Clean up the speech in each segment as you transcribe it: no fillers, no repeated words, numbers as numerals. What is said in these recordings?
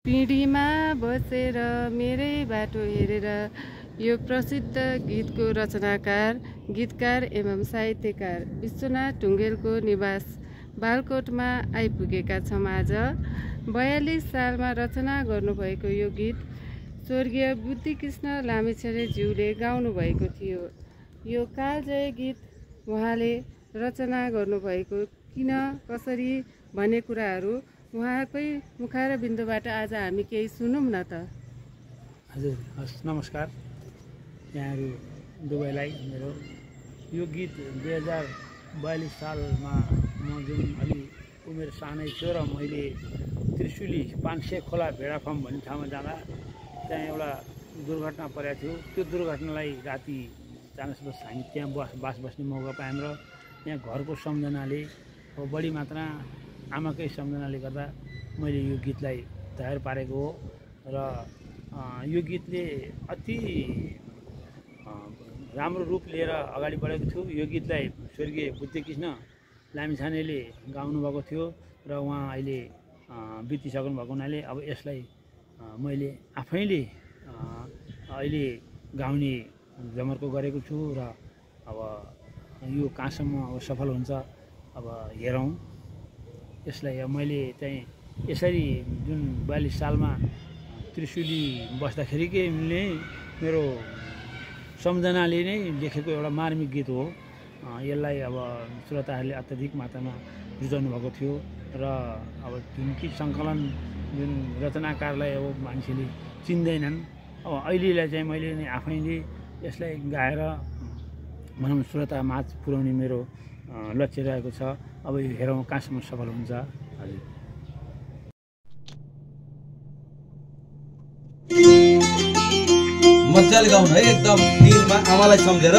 पिँढीमा बसेर मेरै बाटो हेरेर यो प्रसिद्ध गीतको रचनाकार, गीतकार एवं साहित्यकार विश्वनाथ ढुङ्गेलको निवास बालकोटमा आइपुगेका छौँ आज। 42 सालमा रचना गर्नुभएको यो गीत स्वर्गीय बुद्धिकृष्ण लामिछानेज्यूले गाउनुभएको थियो। यो कालजयी गीत उहाँले रचना गर्नुभएको किन, कसरी भन्ने कुराहरू उहाँकै मुखारबिन्दबाट आज हामी केही सुनौँ न त। हजुर, नमस्कार यहाँहरू दुवैलाई। मेरो यो गीत 2042 सालमा म जुन अलि उमेर सानै थियो र मैले त्रिशुली 500 खोला भेडाफार्म भन्ने ठाउँमा जाँदा त्यहाँ एउटा दुर्घटना परेको थियो। त्यो दुर्घटनालाई राति चान्सबस हामी त्यहाँ बास बस्ने मौका पायौँ र यहाँ घरको सम्झनाले, अब बढी मात्रा आमाकै सम्झनाले गर्दा मैले यो गीतलाई तयार पारेको हो। र यो गीतले अति राम्रो रूप लिएर अगाडि बढेको थियो। यो गीतलाई स्वर्गीय बुद्धिकृष्ण लामिछानेले गाउनुभएको थियो र उहाँ अहिले बितिसक्नु भएको हुनाले अब यसलाई मैले आफैले अहिले गाउने जमर्को गरेको छु र अब यो कहाँसम्म अब सफल हुन्छ अब हेरौँ। यसलाई मैले चाहिँ यसरी जुन 42 सालमा त्रिशुली बस्दाखेरिकै मेरो सम्झनाले नै लेखेको एउटा मार्मिक गीत हो। यसलाई अब श्रोताहरूले अत्याधिक मात्रामा रुचाउनु भएको थियो र अब जुन गीत सङ्कलन जुन रचनाकारलाई अब मान्छेले चिन्दैनन्। अब अहिलेलाई चाहिँ मैले नै आफैले यसलाई गाएर भनौँ श्रोतामाझ पुर्याउने मेरो लक्ष्य रहेको छ। अब यो हेरौँ कहाँसम्म सफल हुन्छ। हजुर, मजाले गाउनु है, एकदम दिलमा आमालाई सम्झेर।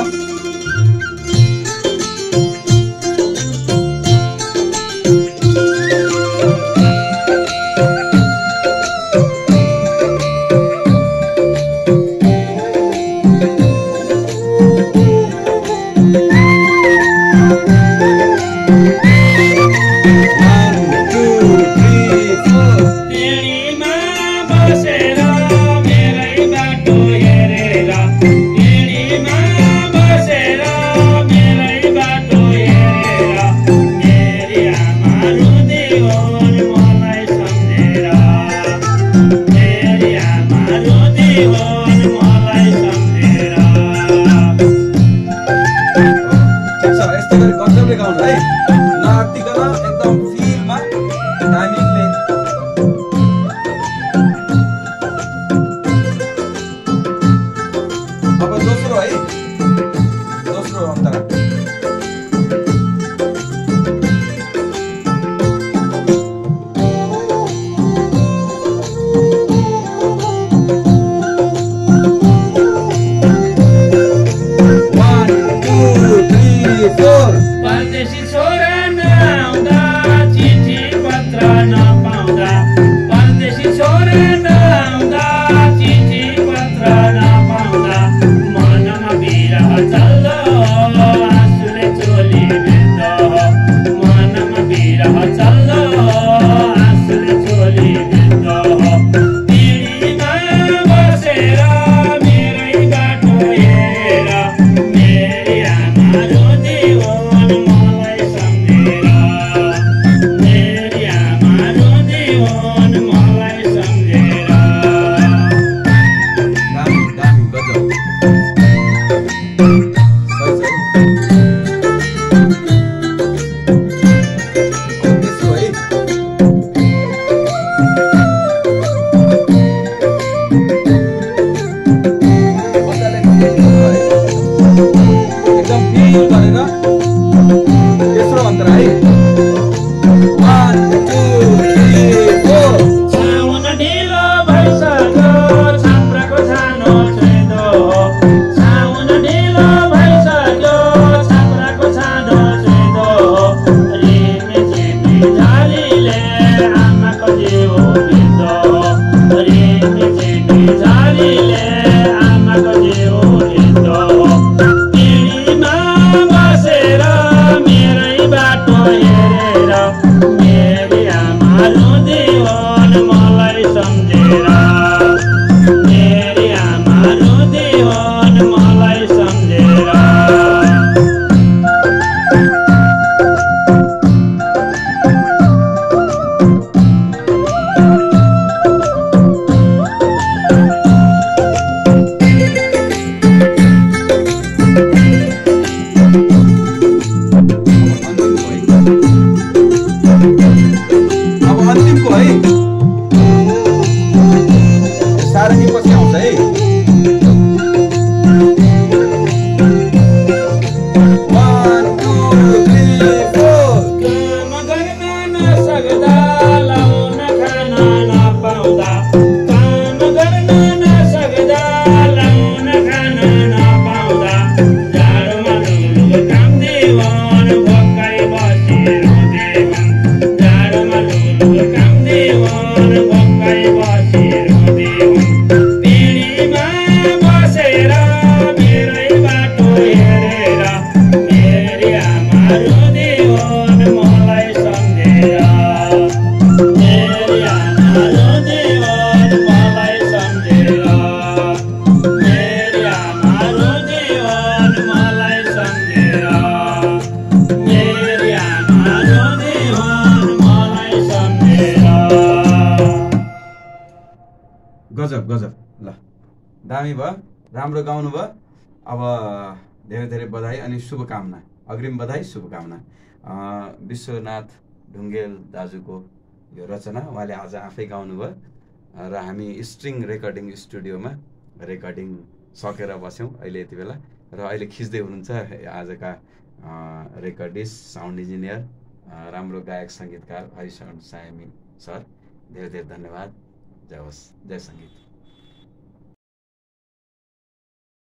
गजब गजब। ल दामी भयो, राम्रो गाउनु भयो। अब धेरै धेरै बधाई अनि शुभकामना, अग्रिम बधाई शुभकामना। विश्वनाथ ढुङ्गेल दाजुको यो रचना उहाँले आज आफै गाउनुभयो र हामी स्ट्रिङ रेकर्डिङ स्टुडियोमा रेकर्डिङ सकेर बस्यौँ अहिले यति बेला, र अहिले खिच्दै हुनुहुन्छ आजका रेकर्डिस्ट, साउन्ड इन्जिनियर, राम्रो गायक सङ्गीतकार हरिशरण सायमी सर। धेरै धेरै धन्यवाद। जय होस्, जय सङ्गीत।